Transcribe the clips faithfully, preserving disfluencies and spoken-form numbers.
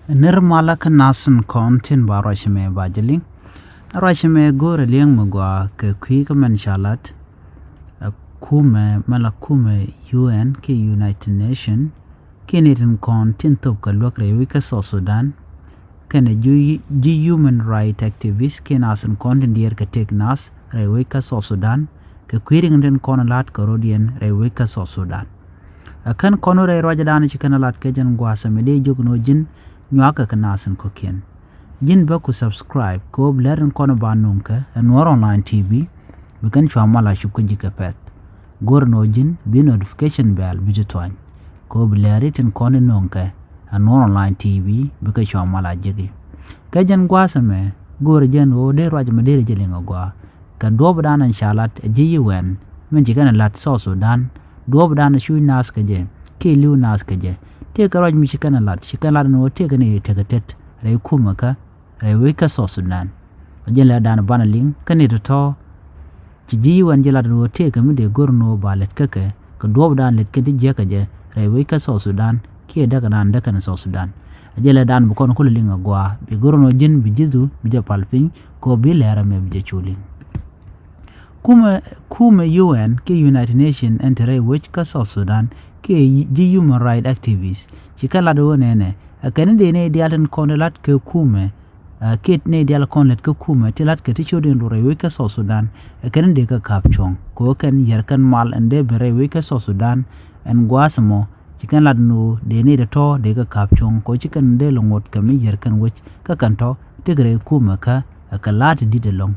Nir malä kä nasin kɔn tin ba ruac mɛ ba jɛ liŋ. Ruac mɛ go̱o̱rɛ liɛŋ mi gɔaa kɛ kui̱ kä mɛn ca lat. Ɛ kumɛ mɛ la kumɛ U N kiɛ United Nation kiɛ ni tin kɔn tin thop kɛ luäk rɛy wec kä South Sudan. Kɛnɛ ji̱ human right activist kiɛ nasin kɔn tin diɛɛr kɛ tëk nath rɛy wec kä South Sudan kɛ kui̱ riŋ tin kɔn lat kɛ rɔ̱diɛn rɛy wec kä South Sudan. Ɛ kän kɔn wä rɛy ruacdan ci kɛn lat kɛ jɛn gua̱a̱th ɛmɛ dee jiök ni wä ji̱n nyuakä kɛ nasin kɔ̱kiɛn. Ji̱n bä ku subscribe kɛ wä bi lɛr in kɔn ba nuŋkɛ ɛ Nuɔr Online T V. Bi kɛn cua mal a cup kä ji̱ kɛ pɛth. Go̱r ni wä ji̱n bi notification bell bi ji̱ tuany kɛ wä bi lɛr itin kɔn in nuŋkɛ ɛ Nuɔr Online T V bi kɛ cua mal a ji̱ki. Kɛ jɛn gua̱a̱th ɛmɛ go̱r jɛn wä dee ruac ɛmɛ dee rɛ jɛ liŋ ɛ gua̱a̱ kɛ duɔ̱ɔ̱pdan in ca lat ɛ ji̱ U N min ci kɛn ɛ lat South Sudan. Duɔ̱ɔ̱pdan in cuc naath kɛ jɛ kiɛ li̱w naath kɛ jɛ. Tëëkɛ ruac mi ci kɛn ɛ lat ci kɛn lat ni wä tëëkɛ ni tekɛ tet rɛy kumɛ kä rɛy wec kä South Sudan. Ɛ jɛn lɛ dan banɛ liŋ kä ni tɔ̱tɔ̱. Ci ji̱ U N ji̱ lat ni wä tëëkɛ mi dee go̱r ni wä ba lɛt kä kɛ kɛ duɔ̱ɔ̱pdan lɛt kɛn ti jiäkä jɛ rɛy wec kä South Sudan kiɛ däkɛ dan däkɛ ni South Sudan. Ɛ jɛn lɛ dan bi kɔn kulɛ liŋ ɛ gua̱a̱ bi go̱r ni wä ji̱n bi ji̱thu bi jɛ pal piny kɛ wä bi lɛr ɛmɛ bi jɛ cu liŋ. Kumɛ kumɛ U N kiɛ United Nation ɛn te rɛy wec kä South Sudan kiɛ ji̱ human right activist ci kɛn lat wä nɛnɛ ɛ kɛn in dee nɛy diaal tin kɔn in lat kɛ kumɛ. Ɛ kiɛ nɛy diaal kɔn lät kä kumɛ ti lat kɛ ti cot in rɔ rɛy wec kä South Sudan ɛ kɛn in dee kɛ ka̱p cuɔ̱ŋ kɛ wä kɛn yɛr kɛn mal ɛn dee ben rɛy wec kä South Sudan. Ɛn gua̱a̱th ɛmɔ ci kɛn lat ni wä dee nɛy tɔ̱tɔ̱ dee kɛ ka̱p cuɔ̱ŋ kɛ wä ci kɛn in dee lɛ ŋot kɛ mi yɛr kɛn wec kä kɛn tɔ̱ tekɛ rɛy kumɛ kä ɛ kɛ la̱a̱t ti di̱t ɛlɔ̱ŋ.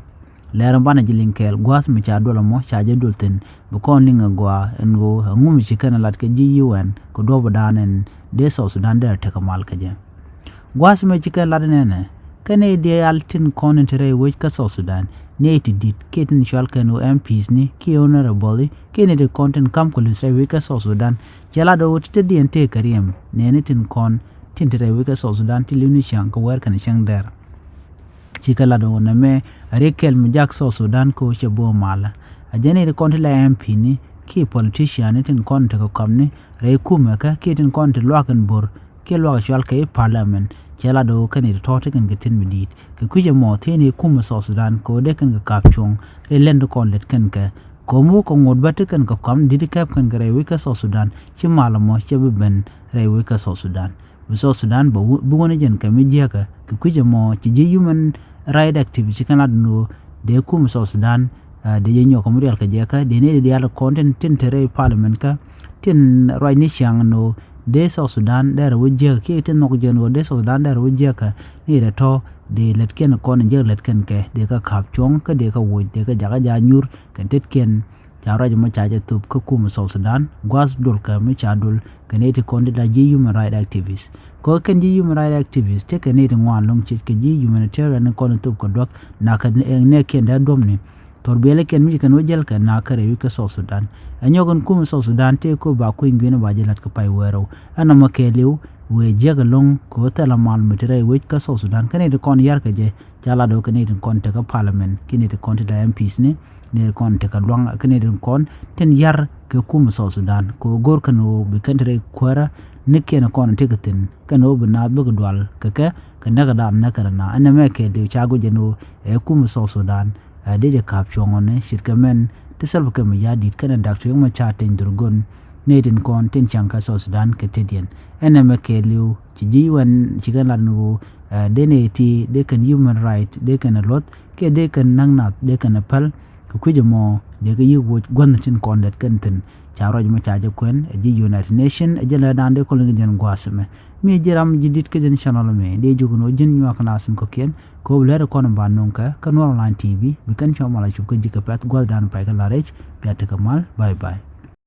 Lɛr in banɛ ji̱ liŋ kɛɛl gua̱a̱th mi ca duɔl ɛmɔ ca jɛ duɔl thi̱n bi kɔn liŋ ɛ gɔaa ɛn ɣöö ɛŋu mi ci kɛn ɛ lat kɛ ji̱ U N kɛ duɔ̱ɔ̱pdan ɛn dee South Sudan dee rɛ tekɛ mal kɛ jɛ. Gua̱a̱th mi ci kɛn ɛ lat ɛnɛnɛ kɛn nɛy diaal tin kɔn in te rɛy wec kä South Sudan, nɛy ti di̱t kiɛ tin cual kɛn ɣöö M Ps ni kiɛ honorable kiɛ nɛy ti kɔn tin ka̱m kɛ luth rɛy wec kä South Sudan. Cɛ lat ɣöö ti te diɛn tëëkɛ riɛm nɛɛni tin kɔn tin te rɛy wec kä South Sudan ti li̱w ni ciaŋ kɛ wɛr kɛn cäŋ dɛr. Ci kɛ lat ɣöö nɛmɛ a riɛk kɛl mi jak South Sudan kɛ ɣöö cɛ bo̱o̱ malä. A jɛn i̱ ti kɔn ti la M P ni kiɛ politician ni tin kɔn tekɛ kɔm ni rɛy kumɛ kä kiɛ tin kɔn ti luak in bo̱r kiɛ luak cual kɛ i̱ parliament. Cɛ lat ɣöö kɛn i̱ ti tɔ̱ ti kɛn kɛ thi̱n mi di̱i̱t kɛ kui̱c ɛmɔ thi̱n i̱ kumɛ South Sudan kɛ ɣöö dee kɛn kɛ ka̱p cuɔ̱ŋ rɛy lɛn ti kɔn lät kɛn kɛ. Kɛ ɣöö mi wä kɛ ŋot bä ti kɛn kɛ kɔm di̱t kɛp kɛn kɛ rɛy wec kä South Sudan ci mal ɛmɔ cɛ bi ben rɛy wec kä South Sudan. Bi South Sudan bɛ wä bi wä ni jɛn kɛ mi jiäkä kɛ kui̱c ɛmɔ ci ji̱ human right activist ci kɛn lat ni ɣöö dee kumɛ South Sudan. Dee jɛ nyɔk kɛ mi rial kɛ jɛ kä dee ni dee diaal kɔn tin tin te rɛy parliament kä tin ruac ni ciaŋ ni ɣöö dee South Sudan dee rɛ wä jiäkä kiɛ tin nhɔk jɛn ɣöö dee South Sudan dee rɛ wä jiäkä ni rɛ tɔ̱ dee lät kiɛn kɔn in jiäk lät kɛn kɛ dee kä ka̱p cuɔ̱ŋ kä dee kä woc dee kä jakä ja̱ nyur kɛ tet kiɛn. Ca ruac mɔ ca jɛ thop kä kumɛ South Sudan gua̱a̱th dol kɛ mi ca dol kɛ nɛy ti kɔn ti la ji̱ human right activist. Kɛ kɛn ji̱ human right activist tekɛ nɛy ti ŋuan lo̱ŋ ciec kɛ ji̱ humanitarian ni kɔn in thop kɛ duäk nakä nɛɛkiɛn dee duɔ̱mni. Thor biɛlikiɛn mi ci kɛn wä jäl kɛ nakä rɛy wec kä South Sudan. Ɛ nyɔk in kumɛ South Sudan tëë ko ba kuny gui̱n ba jɛ la̱t kɛ pay wee rɛw. Ɛn nɔmɔ kɛɛliw wëë jiäk ɛlɔ̱ŋ kɛ wä thilɛ mal mi ti rɛy wec kä South Sudan kɛ nɛy ti kɔn yar kɛ jɛ. Ca lat wä kɛ nɛy ti kɔn tekä parliament kiɛ nɛy ti kɔn ti la M Ps ni. Nɛy ti kɔn tekɛ luaŋ kä nɛy ti kɔn tin yar kɛ kumɛ South Sudan kɛ ɣöö go̱r kɛn ɣöö bi kɛn te rɛy kuäärä ni kiɛn kɔn tekɛ thi̱n kɛn ɣöö bi naath bikɛ dual kɛ kɛ kɛ näkädan näkɛ rɛ na ɛn ɛmɛ kɛ diw ca guic ɛn ɣöö ɛ kumɛ South Sudan. Ɛ dee jɛ ka̱p cuɔ̱ŋ ɔni ce̱tkɛ mɛn ti Salva Kiir Mayardit kɛnɛ Doctor Riek Machar Teny Dhurgon. Nɛy tin kɔn tin ca̱ŋ kä South Sudan kɛ tetdiɛn ɛn ɛmɛ kɛ liw ci ji̱ wɛn ci kɛn lat ni ɣöö ɛ dee nɛy ti dee kɛn human right dee kɛn ɛ luɔth kiɛ dee kɛn näk nath dee kɛn ɛ päl. Kɛ kui̱c ɛmɔ dee kɛ yi̱k woc gua̱nh tin kɔn lɛt kɛn thi̱n. Ca ruac mɔ ca jɛ kuɛn ɛ ji̱ United Nation ɛ jɛ lɛ daan dee kɔn liŋ jɛn gua̱a̱th ɛmɛ. Mi ji̱ ram ji̱ di̱t kä jɛn channel ɛmɛ dee jiök ni wä ji̱n nyuak kɛ nath in kɔ̱kiɛn kɛ ɣöö bi lɛr kɔn in ba nuŋ kɛ kä Nuɔr Online T V bi kɛn cua mal a cup kä ji̱ kɛ pɛ̈th gua̱thdan pay kä la̱r rɛc. Bia tekɛ mal, bye bye.